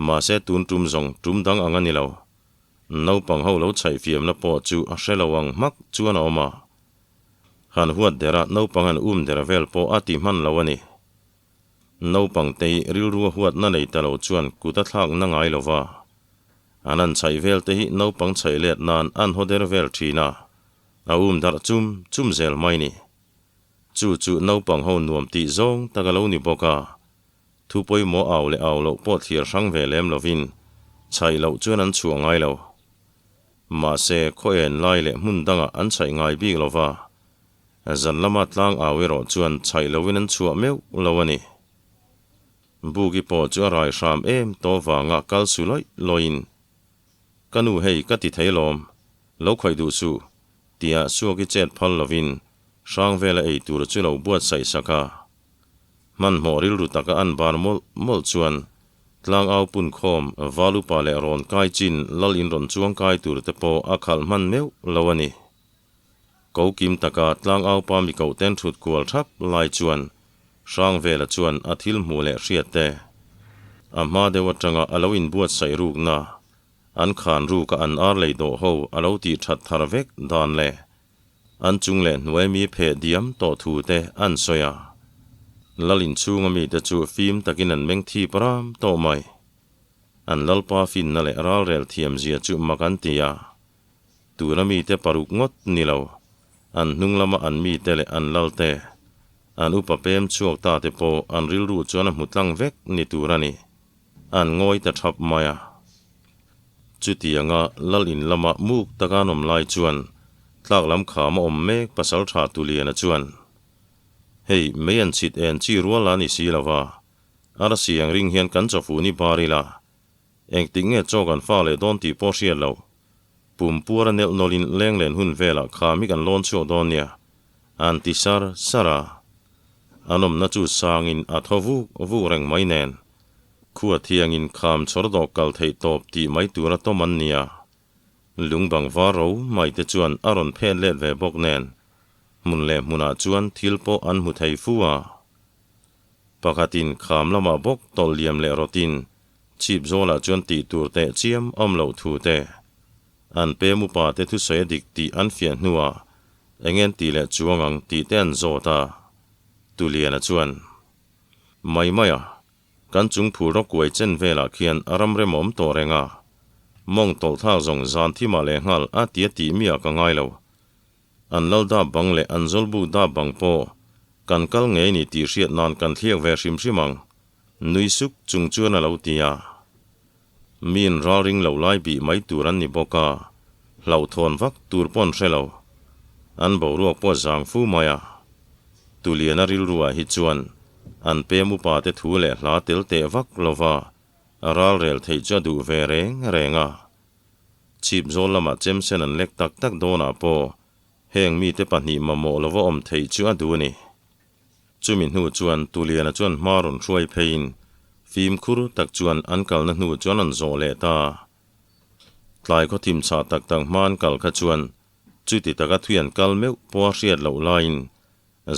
Mahse tun tum zawng tum dang ang a ni lo. Naupang ho lo chhaih fiamna pawh chu a hre lo ang hmak chuan a awm a. Han huat der a naupang han um der vel pawh a ti hman lo a ni. Naupang te hi rilru a huatna nei ta lo chuan kut a thlak na ngai lo va. An han chhaih vel te hi naupang chhaih let nan an haw der vel thin a, a um darh chum chum zel mai ni. Chu chu naupang ho nuam tih zawng tak a lo ni bawk a, thu pawimawh au leh au loh pawh thlir hrang ve lem lovin chhaih loh chuan an chhuah ngai lo. Mahse, khaw en lai leh hmun dangah an chhaih ngai bik lo va, zan lama tlang au erawh chuan chhaih lohin an chhuah meuh lo a ni. Buki pawh chu a rai hram em tawh vanga kal su lawih lawihin, Ka nu hei ka ti thei alawm, lo khawih duh suh, tia Suaki chet phal lovin Hrangvela ei tur chu lo buatsaih sak a. Hmanhmawh rilru taka an bar mawlh mawlh chuan tlangau punkhawm Valupa leh rawn kai chin lal in rawn chuang kai tur te pawh a khalh hman meuh lo a ni. Ko kim taka tlangaupa mi koh ten thut kual thap lai chuan Hrangvela chuan a thil hmuh leh hriat te a hma deuh atanga a lo inbuatsaih rukna an khan ruka an ar lei dawh ho a lo tih that thar vek dan leh An chung leh hnuai mi pheh diam tawh thu te an sawi a. Lal inchhunga mite chu fim takin an meng thip ram tawh mai. An Lalpa finna leh ralrel thiamzia chu mak an ti a. Tuna mite paruk ngawt ni lo, an hnung lama an mite leh an lalte, an upa pem chhuak ta te pawh an rilru chuan a hmu tlang vek ni tur a ni. An ngawi ta thap mai a. Chutianga lal in lama muk taka an awm lai chuan tlak lam kham a awm mek pasal tha Tuliana chuan, Hei, mei an chhit en chi rual a ni si lo va, arsi ang ring hian kan chaw fu ni bar ila, engtik nge chaw kan fa leh dawn tih pawh hriat loh. Pum puar a nelh nawlhin leng len hun velah kham hi kan lawn chhuak dawn nia, an ti sar sar a. An awmna chu sangin a thaw vuk vuk reng mai nen. Khua thiangin kham chhawr dawh kal theih tawp tih mai tura tawm an nia. Lungbang var ro mai te chuan a rawn phet let ve bawk nen, hmun leh hmunah chuan thil pawh an hmu thei fu a. Pakhatin kham lamah bawk tawlh liam leh rawtin chhip zawlah chuan tih tur teh chiam awm loh thu te, an pem upa te thusawi a dik tih an fiah hnuah eng en tih leh chuang ang tih te an zawt a. Tuliana chuan, Mai mai a, Kan chung phur rawk kuai chen velah khian a ram rem awm tawh reng a, mawng tawlh thlak zawng zan thimah leh nghal a tia tih miah ka ngai lo. An lal dap bang leh an zawlbuk dap bang pawh kan kal ngei ni tih hriat nan kan thliak ve hrim hrim ang, nui suk chung chuan a lo ti a. Miin ral ring lo lai bih mai tur an ni bawk a, hlauhthawn vak tur pawh an hre lo. An boruak pawh a zang fu mai a. Tuliana rilruah hi chuan an pem upa te thu leh hla tel teh vak lova ral rel theih chu a duh ve reng reng a. Chhip zawl lamah chemsen an lek tak tak dawnah pawh heng mite pahnih mamawh lova awm theih chu a duh a ni. Chumi hnu chuan Tuliana chuan hma rawn hruai pheiin fimkhur tak chuan an kalna hnu chuan an zawh leh ta. Tlai khaw thim chhah tak tak hma an kal kha chuan Chuti taka thui an kal meuh pawh a hriat loh laiin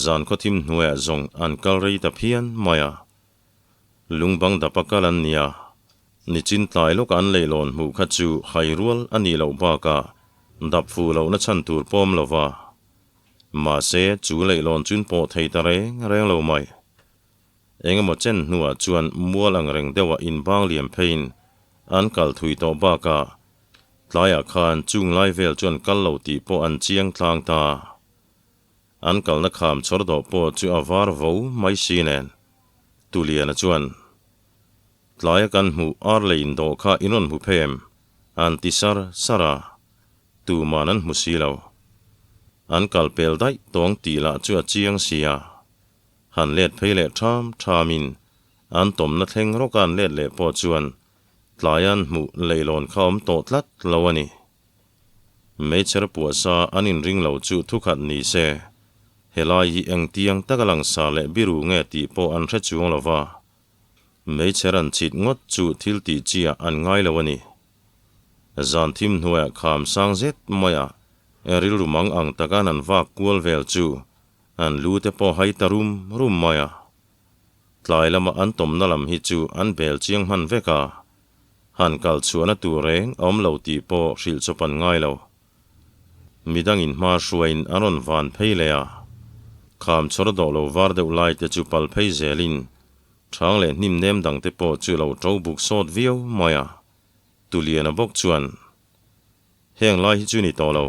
zan khawthim hnuaiah zawng an kal rei ta phian mai a. Lungbang dapa kal an nia. Nichin tlai lawka an leihlawn hmuh kha chu hai rual a nih loh bakah dap fuh lohna chhan tur pawm lo va. Mahse, chu leihlawn chun pawh thei ta reng reng lo mai. Engemaw chen hnuah chuan mual ang reng deuha inbang liam pheiin an kal thui tawh bakah tlaiah khan chung lai vel chu an kal lo tih pawh an chiang tlang ta. An kalna kham chhawr dawh pawh chu a var vo mai si nen. Tuliana chuan, Tlaia kan hmuh ar lei indawh kha in rawn hmu phei em? An ti sar sar a. Tuman an hmu si lo. An kal pel daih tawng tih lah chu a chiang si a. Han let phei leh ṭham ṭhamin an tawmna thleng rawka an let leh pawh chuan tlaia an hmuh leilawn kha awm tawh tlat lo a ni. Meichher puahsa an inring lo chu thukhat ni se, helai hi engtiang taka langsar leh biru nge tih pawh an hre chuang lo va. Meichher an chhit ngawt chu thil tih chi ah an ngai lo a ni. Zan thim hnuaiah kham sang zet maiah rilru mang ang taka an vak kual vel chu an lu te pawh hai ta rum rum mai a. Tlai lama an tawmna lam hi chu an bel chiang hman vek a, han kal chhuahna tur reng a awm lo tih pawh hrilh chawp an ngai lo. Midangin hma hruaiin an rawn van phei leh a, kham chhawr dawh lo var deuh lai te chu pal phei zelin Chhang leh hnim nem dang te pawh chu lo to buk sawt viau mai a, Tuliana bawk chuan, Heng lai hi chu ni tawh lo,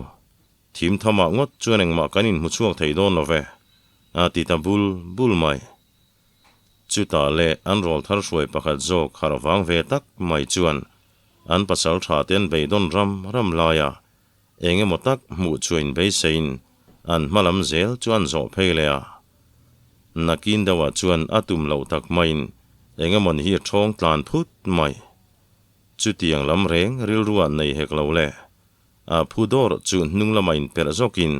thim thamah ngawt chuan engmah kan inhmu chhuak thei dawn lo ve, a ti ta bul bul mai. Chutah leh an rawl thar hruai pakhat zawk harh vang ve tak mai chuan an pasal tha te an beidawn ram ram laia eng emaw tak hmuh chuain beiseiin an hma lam zel chu an zawh phei leh a. Nakin deuhah chuan a tum loh tak maiin eng emaw ni hi a ṭhawng tlan phut mai. Chutiang lam reng rilruah nei hek lo le. A phu dawr chu hnung lamah inperh zawkin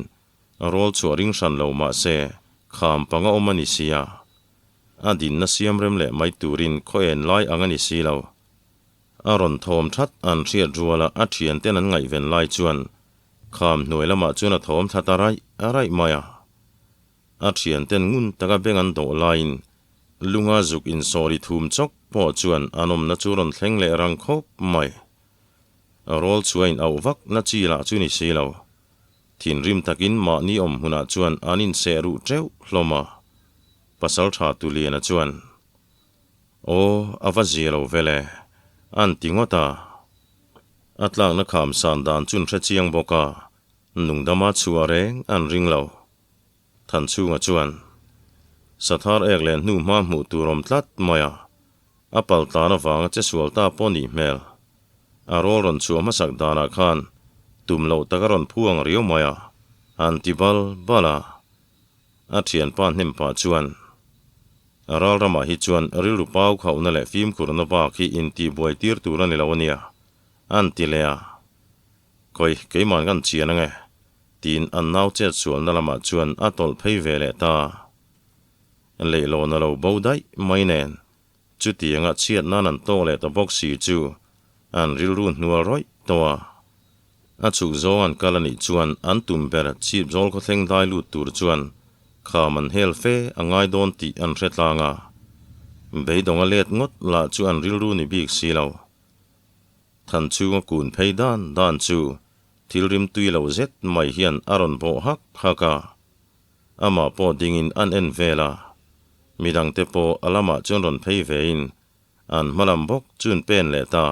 rawl chhuah ring hran lo mah se kham panga awm a ni si a. A dinna siam rem leh mai turin khaw en lai ang a ni si lo. A rawn thawm that an hriat ruala a thianten an ngaihven lai chuan kham hnuai lamah chuan a thawm thla ta raih raih mai a. A thianten ngun taka beng an dawh laiin lunga zuk insawri thum chawk pawh chuan an awmna chu rawn thleng leh rang khawp mai. Rawl chhuain auh vak na chi lah chu ni si lo. Thinrim takin mahni awm hmunah chuan an inseh ruh teuh hlawm a. Pasaltha Tuliana chuan. Aw, a va zia lo vel e, an ti ngawt a. A tlakna kham san dan chun hre chiang bawk a, nungdama chhuah reng an ring lo. Thanchhunga chuan, Sathar ek leh hnu hma hmuh tur awm tlat mai a, a pal tlan avanga che sual ta pawh nih hmel. A rawl rawn chhuah hmasak danah khan tum loh tak a rawn phu ang riau mai a, an ti bal bal a. A thianpa hnem pah chuan, Ral ramah hi chuan rilru pau khauhna leh fimkhurna bak hi intihbuai tir tur a ni lo a nia, an ti leh a. Kawi, keima'n kan chian ange, tiin an nau chet sualna lamah chuan a tawlh phei ve leh ta. Leihlawn a lo bo daih mai nen, chutianga chhiat nan an tawk leh ta bawk si chu an rilru hnual rawih tawh a. A chhuk zawng an kal a nih chuan an tum ber chhip zawl khawthleng dai lut tur chuan kham an hel fe a ngai dawn tih an hre tlang a. Beidawng a let ngawt lah chu an rilru ni bik si lo. Than chhunga kun phei dan dan chu thil rim tui lo zet mai hian a rawn bawh hak hak a. Amah pawh dingin an en vel a. Midangte pawh a lamah chuan rawn phei vein an hmalam bawk chun pen leh ta.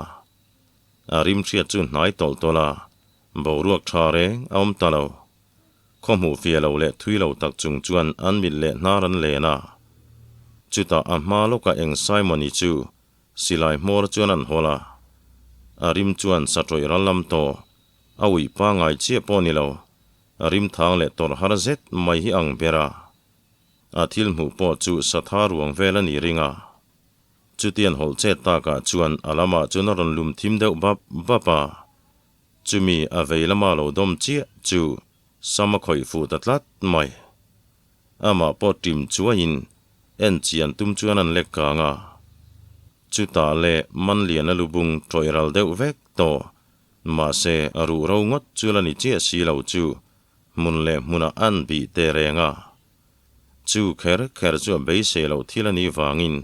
A rim hriat chu hnai tawlh tawlh a, boruak tha reng a awm ta lo. Khaw hmuh fia lo leh thui lo tak chung chuan an mit leh hnar an len a. Chutah a hma lawkah eng Simon-i chu silai hmawr chuan an hawl a. A rim chuan satawih ral lam tawh, a uih pangai chiah pawh ni lo, a rim thang leh tawrh har zet mai hi ang ber a. A thil hmuh pawh chu satha ruang vel a ni ring a. Chutian hawlh chet takah chuan a lamah chuan a rawn lum thim deuh bap bap a, chumi a vei lama lo dawm chiah chu sam a khawih fuh ta tlat mai. Amah pawh ṭim chuaiin en chian tum chuan an lek kang a. Chutah leh Manliana lubung ṭawih ral deuh vek tawh, mahse a ruh ro ngawt chu la ni chiah si lo chu. Hmun leh hmunah an bih teh reng a. Chu kher kher chu a beisei loh thil a nih vangin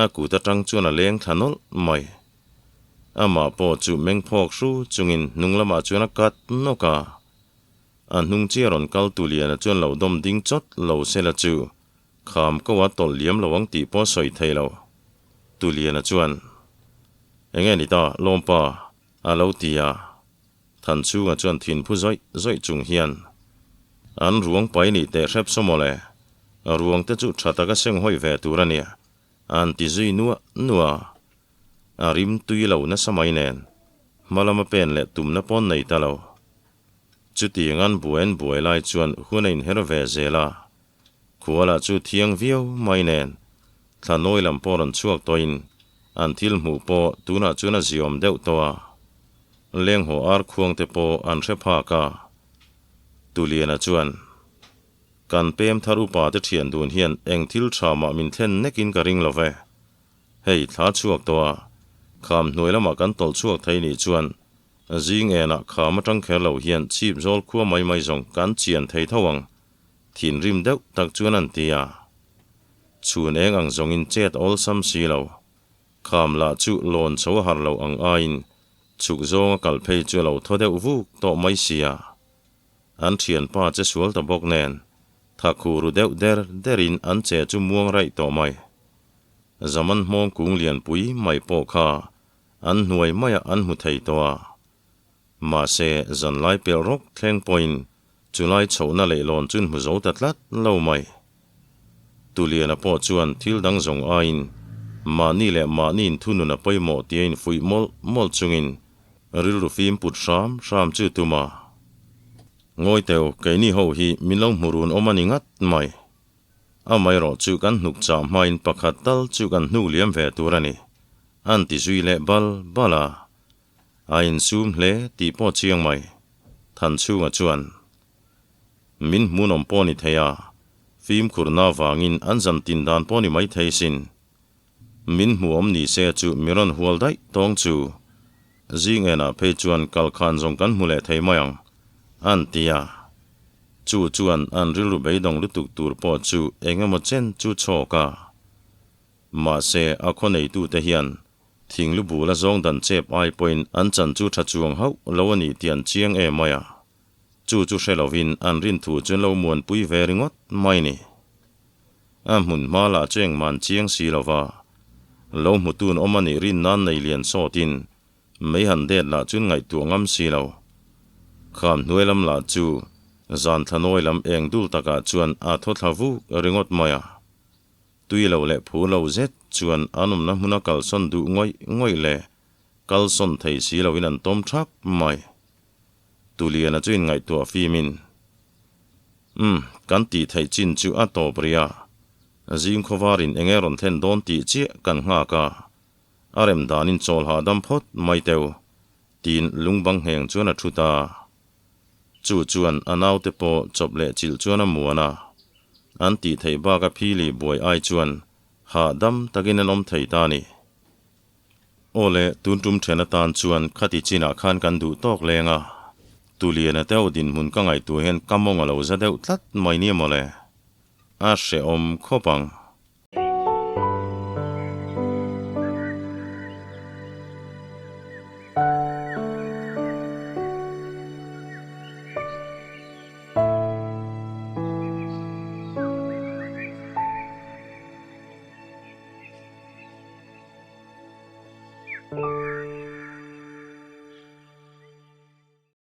a kut atang chuan a leng thla nawlh mai. Amah pawh chu meng phawk hru chungin hnung lamah chuan a kat nawk a. A hnung chiah rawn kal tu Liana chuan lo dawm ding chawt lo sela chu kham ko a tawlh liam lo ang tih pawh a sawi thei lo. Tu Liana chuan, Enge ni ta, Lawmpa? a lo ti a. Thanchhunga chuan thinphu zawih zawih chung hian, An ruang pai nih teh hrep saw mawle, ruang te chu tha taka seng hawi ve tur a nia, an ti zui nuah nuah a. A rim tui lo nasa mai nen, hma lama pen leh tumna pawn nei ta lo. Chutiang an buai an buai lai chuan hun a inher ve zel a, Khuala chu thiang viau mai nen, thla nawi lam pawh rawn chhuak tawhin an thil hmuh pawh tunah chuan a ziawm deuh tawh a. Lenghaw ar khuang te pawh an hre phak a. Tuliana chuan, Kan pem thar upa te thian dun hian eng thil tha mah min thlen nekin ka ring lo ve. Hei thla chhuak tawh a, kham hnuai lamah kan tawlh chhuak thei nih chuan zing enah kham atang kher lo hian chhip zawl khua mai mai zawng kan chian thei tho ang. Thinrim deuh tak chuan an ti a. Chhun eng ang zawngin chet awlsam si lo. Kham lah chu lawn chho a har lo ang aiin chhuk zawnga kal phei chu a lo thaw deuh vuk tawh mai si a. An thianpa che sual ta bawk nen tha khu ru deuh der derin an che chu muang raih tawh mai. Zaman hmawng kung lianpui mai pawh kha an hnuai maiah an hmu thei tawh a. Mahse zanlai pelh rawk thleng pawhin Chulai chhohna leihlawn chun hmu zo ta tlat lo mai. Tuliana pawh chuan thil dang zawng aiin mahni leh mahni inthunun a pawimawh tia infuih mawlh mawlh chungin rilru fim put hram hram chu tum a. Ngawi teu, keini ho hi min lo hmu run awm a ni ngat mai. Amaherawh chu kan hnuk chah hmain pakhat tal chu kan hnuk liam ve tur a ni, an ti zui leh bal bal a. A insum hle tih pawh chiang mai. Thanchhunga chuan, Min hmunawm pawh ni thei a, fimkhurna avangin an zan tin dan pawh ni mai thei sin. Min hmuhawm ni se chu mi rawn hual daih tawng chu. Zing enah phei chuan kalkhan zawng kan hmu leh thei mai ang, an ti a. Chu chuan an rilru beidawng lutuk tur pawh chu eng emaw chen chu chhawk a. Mahse, a khaw neitute hian Thing lu bul a zawng dan chep ai pawhin an chan chu tha chuang hauh lo a nih tih an chiang em mai a. Chu chu hre lovin an rin thu chu an lo muanpui ve ringawt mai ni. A hmun hma lah chu engmah an chiang si lo va. Lo hmutun awm a nih rin nan nei lian sawtin mei han det lah chuan ngaihtuah ngam si lo. Kham hnuai lam lah chu zan thla nawi lam eng dul takah chuan a thaw thla vuk ringawt mai a. Tui lo leh phu lo zet chuan an awmna hmuna kalsawn duh ngawih ngawih leh kalsawn thei si loin an tawm thap mai. Tuliana chu inngaihtuah fimin, Umm, kan tih theih chin chu a tawp rih a, zing khawvarin enge rawn thlen dawn tih chiah kan nghak a, a rem danin chawl hahdam phawt mai teu, tiin lungbang ngheng chuan a thu ta. Chu chuan a naute pawh chawp leh chilh chuan a muan a, an tih theih bak a phili buai ai chuan hahdam takin an awm thei ta a ni. Aw le, tun tum then atan chuan khati chinah khan kan duh tawk leng a, Tuliana te ho dinhmun ka ngaihtuah hian ka mawng a lo za deuh tlat mai nia mawle. A hrehawm khawp ang.